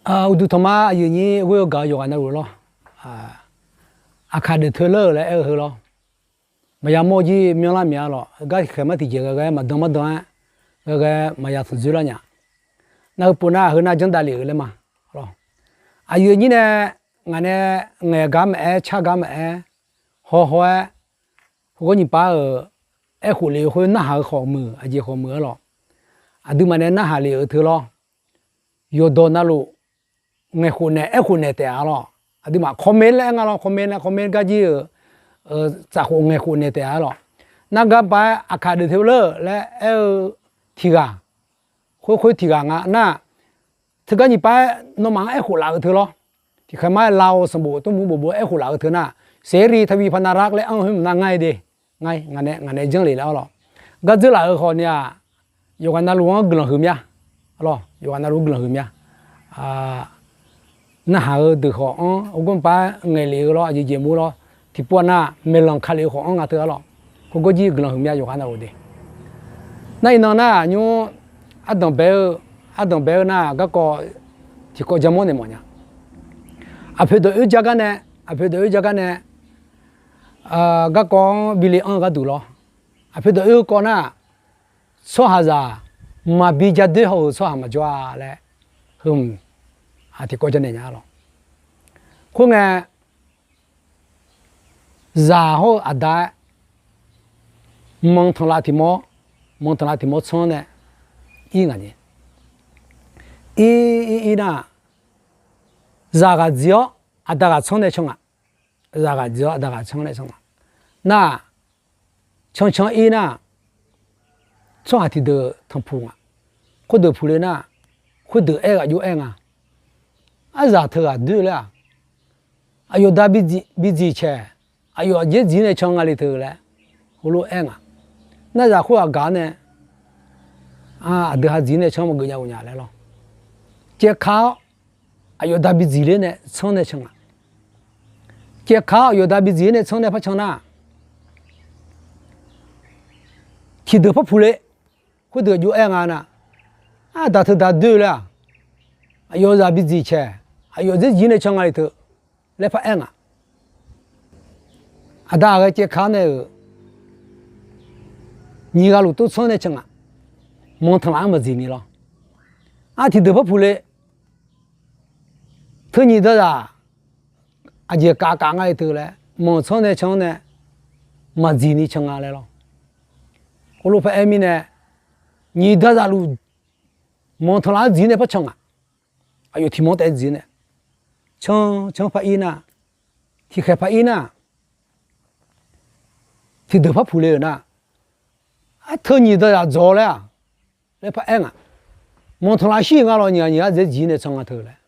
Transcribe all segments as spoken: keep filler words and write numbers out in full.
Uqduq tanqma aqyuif nyir ghoer-eu gaq-eu yawqghaq navluf lawr. Aqkaq deuq teu ler-euq laer aer-eu heu lawr. Maqya mawr jir myanrlar myav lawq, gar tiqkhaeq mar tiqjeq ghae-aer maqdan mardan-aer ghae-aer maqya tanqdzoer lar nya. Nar heupov nar heu nar janr davlef-euq laer ma. Aqyuif nyir nae ngaq nae ngaeq gar maqaer car gar maqaer, haw haw-aer, heugar nyiq pav-euq aerkhof lef-eu khoer narhaq-eu khawf muiq, aqjeq khawf muiq-aer lawq. Aqduimaf nae narhaq lef-euq teu lawr. Yawqdawq navluf ngaeqkhof naeq aerkhof naeq taef-a lawq. Aqduimaf comment laer aer nga lawr, comment nae comment gar jir-euq tsafkhof ngaeqkhof naeq taef-a lawq. Nar gar pav-aer aqkaq deuq teu ler laer aer-eu tiq ghaq, khoer khoer tiq ghaq nga nar, teugar nyiq pav-aer nawmaf-anr aerkhof laf-eu teu lawr. Tiqkhaeq mar-aer ลาว sanqbof tmrmuq bof bof-aer aerkhof laf-eu teu nar, เสรีทวีพานารักษ์ laer anr-eu khoer maqnar ngar-aer de. Ngar, ngaq nae janr lef laer-awr lawq. Gar dzeur laf-euq khawf ni-aq, yawqghaq navluf-anr guiqlanq huiq mya. Lawr, yawqghaq navluf-anr guiqlanq huiq mya. Narhaq-eu deuq khawf-anr heugar pav-aer ngaeq lef-eu lawr, aqjeq jeq mur lawr, tiqpov nar maeqlanq ka lef-eu khawf-anr nga teu-a lawq. Khoergar jir guiqlanq huiq mya yawqghaq navluf de. Nar iqnan nar nymr ardanq bae-eu, ardanq bae-eu nar garkawv tiqkawv ja mawr naeq mawf nya. Aqpoeq dawq oer ja gar nae, aqpoeq dawq oer ja gar nae, garkawv-anr bi le anr-eu gharduq lawr. Aqpoeq dawq oer-eu kawv nar, tsawrhaqzaq maqbi ja doer haw-euq tsawrhaq maqjawr-a laer, heu, tiqkawv ja naeq nya lawq. Khoerngae, zaq hawr-eu aqda-aer, manq tanqlav tiq mawr, manq tanqlav tiq mawr tsanr nae, ir ngaq ni, ir ir ir nar, zaq ghaq dziq-awr aqda ghaq tsanr nae can ngaq. Zaq ghaq dziq-awr aqda ghaq tsanr nae can ngaq. Nar, cancan ir nar, tsawrhaq tiqdeuq tanqpuq ngaq. Khoerdeuq puq le nar, khoerdeuq aer ghaq jov-aer nga. Arzaq teughaq doer laer-aq, aqyawf da bi dziq caeq, aqyawf aqjeq dziq nae can nga le teu laer, heulof-aer ngaq. Nar zaq khoerghaq gaq-awr nae, aqdui ha dziq nae can maqgeuf nya-eu nya laer lawr. Caevka-awr, aqyawf da bi dziq ler nae tsanr nae can ngaq. Caevka-awr aqyawf da bi dziq ler nae tsanr nae par can nar, tiqdeuq par puq le, khoerdeuq jov-aer nga nar, aqda teuda doer laer-aq, aqyawf zaq bi dziq caeq, aqyawf dzer dziq nae can nga le teu laer par aer ngaq. Aqda ghae caevka-awr nae-euq nyiq ghaq luf tov tsanr nae can ngaq. Manq tanqlaf-anr maqdziq ni lawr. Aq, tiqdeuq par puq le, teu nyiq dazaq aqjeq kaf kaf nga le teu laer, manq tsanr nae can-anr nae maqdziq ni can nga laer lawr. Khoerlof par aer mirnae, nyiq dazaq luf manq tanqlaf-anr dziq nae par can ngaq. Aqyawf tiq manq taef-aer dziq nae can can par ir nar, tiqkhaeq par ir nar, tiqdeuq par puq le-euq nar, aq, teu nyiq dazaq dzawq laer-aq, laer par aer ngaq. Manq tanqlaf shir nga lawr, nyiq ghaq nyiq ghaq dzer dziq nae can nga teu laer,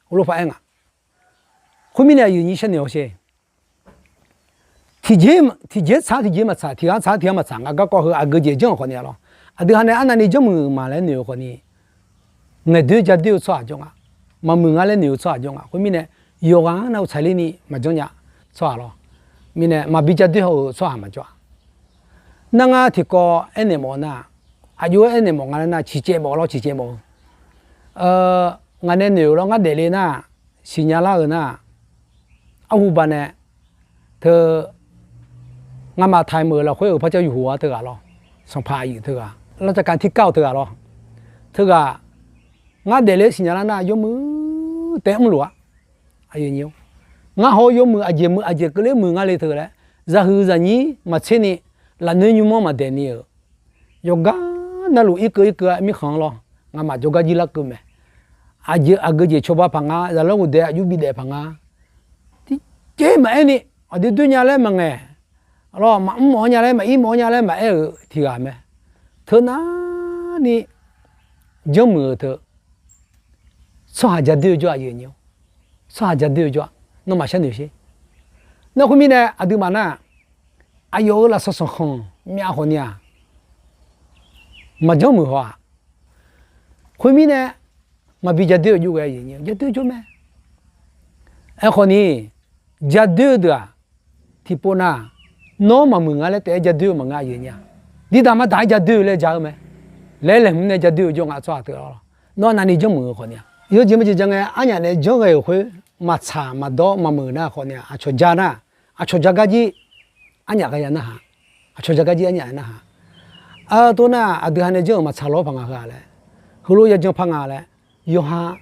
heulof par aer ngaq. Khoermirnae aqyuif nyir sharnoeq hawsher. Tiqjeq, tiqjeq tsaq tiqjeq maqtsaq, tiq ghaq tsaq tiq ghaq maqtsaq nga garkawv heu aqgeu jeq janr-euq khawf ni-a lawr. Aqdui ha nae arnavni janrmuiq ma laer noeq-eu khawf ni, ngaeq doer ja doer-eu tsawrhaq jawr nga, maqmuiq nga laer noeq-eu tsawrhaq jawr nga. Khoermirnae, yawqghaq-anr nav-eu tsaqler ni maqjanr nya tsawrhaq lawr. Mirnae maqbi ja doer haw-euq tsawrhaq maqjawr-a. Nar ngar tiqkawv aernaeq mawf nar, aqjox-aer aernaeq mawf nga laer nar, ciqcaev mawf lawr, ciqcaev mawf-eu. Ngaq nae noeq-euq lawr, ngar daefle nar, siqnya lar-euq nar, arhu baqnae, teu, ngamaf taiq meuq-euq lafkhoer-euq par car yuf hoq-a teughaq lawr, sanqpaq aqyuif teughaq, lar car kav tirkar-eu teughaq lawr, teughaq, ngar daefle siqnya lar nar yawmuiq taef mrluf-a. Ngar haw-eu yawmuiq aqjeq muiq aqjeq keuvler muiq nga le teu laer, zaqhuiq zaqnyir maqtser ni, lafnoer nymr-anr maqdaeq ni-euq, yawqgar navluf irkeuv irkeuv-a mirkhanq-anr lawr, ngamaf jawrgar jir larkeuv mae. Aqjeq aqgeu jeq cawba paq nga, zaqlanr ghofdaef aqjox bidaef paq nga. Tiqjeq maqaer ni, aqdui doer nya laer maqngaeq, lawr, maqmr mawf-awr nya laer, maqir mawf-awr nya laer maqaer-euq tiqghaq mae. Teunar ni janrmuiq-euq teu, tsawrhaq ja doer-eu jawr-a, aqyuif aqnyir-awr, tsawrhaq ja doer-eu jawr-a. Nawmaf sharnoeq sher. Nar khoermirnae aqduimaf nar, aqyawf-euq lafsawq sanqkhanq myav khawf ni-aq, maqjanr muiq haw-aq. Khoermirnae, maqbi ja doer-eu jawr ghae, ja doer-eu jawr mae. Aerkhawf ni, ja doer-eu deuq-aq, tiqpov nar, nawr maqmuiq nga laer taef-aer ja doer-eu maqnga, aqyuif aqnyir-aq. Dirdaq maqdaq-aer ja doer-eu laer ja-eu mae. Laer laeqhmq nae ja doer-eu jawr nga tsawrhaq teu-a lawr. Nawr navni janrmuiq-eu khawf ni-aq. Yawjeq maqjeq ja ngae, arnyaf naeq-aer janr ghae-euq khoer, maqtsaq maqdawr maqmuiq nar khawf ni-aq, aqcawq ja nar, aqcawq ja gar jir arnyaf ghae ya narhaq, aqcawq ja gar jir arnyaf ya narhaq. Artov nar, aqdui ha nae janr-euq maqtsaq lawr paq nga heu-aq laer, heulof ya jan paq nga laer, yawqha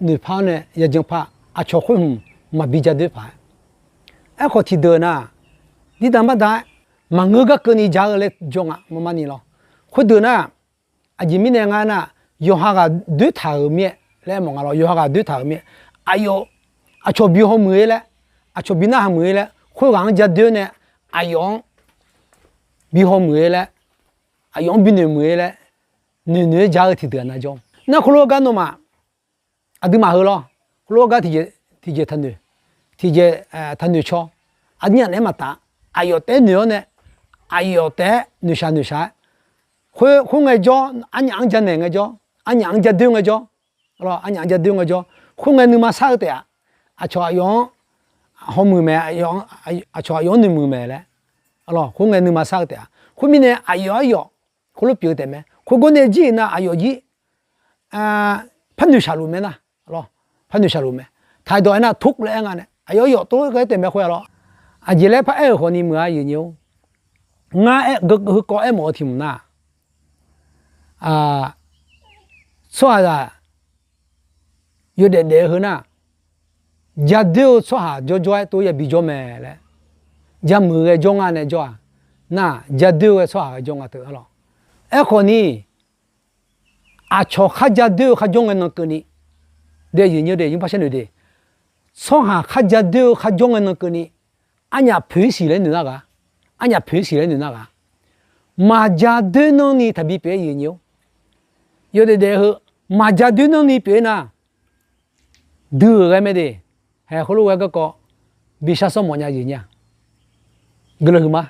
noeqpar-awr nae ya jan paq, aqcawq khoer hmq maqbi ja doer paq-aer. Aerkhawf tiqdeuq nar, dirda marda-aer maqngeur gar keuvni ja-eu laer jawr nga maqma ni lawr. Khoerdeuq nar, aqjeq mirnae ngar nar, yawqha ghaq doer taq-euq mir-aer laer mawf nga lawr, yawqha ghaq doer taq-euq mir-aer, aqyawf, aqcawq bi hawmuiq-ir laer, aqcawq bi narhaq muiq-ir laer, khoerghaq-anr ja doer nae, aqyawf-anr bi hawmuiq-ir laer, aqyawf-anr bi noeqmuiq-ir laer, noeqnoeq-aer ja-eu tiqdeuq-aq nar jawr. Nar khoerlof-aer gar nawmaf aqduimaf heu lawr, khoerlof-aer gar tiqjeq, tiqjeq taqnoeq, tiqjeq taqnoeq caw, aqnyaf naeq-aer maqtaf, aqyawf taef-aer noeq-awr nae, aqyawf taef-aer noeqshaq noeqshaq-aer, khoer, khoerngae jawr, arnyaf-anr janaeq ngae jawr, arnyaf-anr ja doer ngae jawr, arnyaf-anr ja doer ngae jawr, khoerngae nuima sar-eu taef-aq, aqcawq aqyawf-anr hawmuiq mae, aqcawq aqyawf-anr noeqmuiq mae laer, khoerngae nuima sar-eu taef-aq, khoermirnae aqyawf aryawf khoerlof pyeuf-eu taef mae. Khoergawr nae jir-euq nar aqyawf jir par noeqshaq luf mae nar, par noeqshaq luf mae. Taqdawq aernar, tov laer aer nga nae aqyawf aryawf tov-aer ghae taef mae khoer-a lawr. Aqjeq laer paraer-euq khawf ni meuq-a, aqyuif aqnyir-or. Ngar aer, heukawv aermawf-eu tiq hmq nar, tsawrhaqzaq yawdaef daef-eu heu nar, ja doer-eu tsawrhaq jawrjawr-aer tov yabi jawr mae laer, ja muiq ghae jawr nga nae jawr-aq, nar ja doer-eu ghae tsawrhaq ghae jawr nga teu arlawr. Aerkhawf ni, aqcawq kharja doer-eu kharjawr ngae nan keuvni, de aqyuif aqnyir de, yur par sharnoeq de, tsawrhaq kharja doer-eu kharjawr ngae nan keuvni, arnyaf poeq-ir siq laer noeq nar ghaq, arnyaf poeq-ir siq laer noeq nar ghaq, maqja doer nanrni taqbi pyeuf-aer, aqyuif aqnyir-or. Yawdaef daef-eu heu maqja doer nanrni pyeuf-aer nar, dui-euq ghae mae de. Haeq, khoerlof ghae garkawv bi shar sawr mawf nya, aqyuif aqnyir-aq. Guiqlanq huiqma.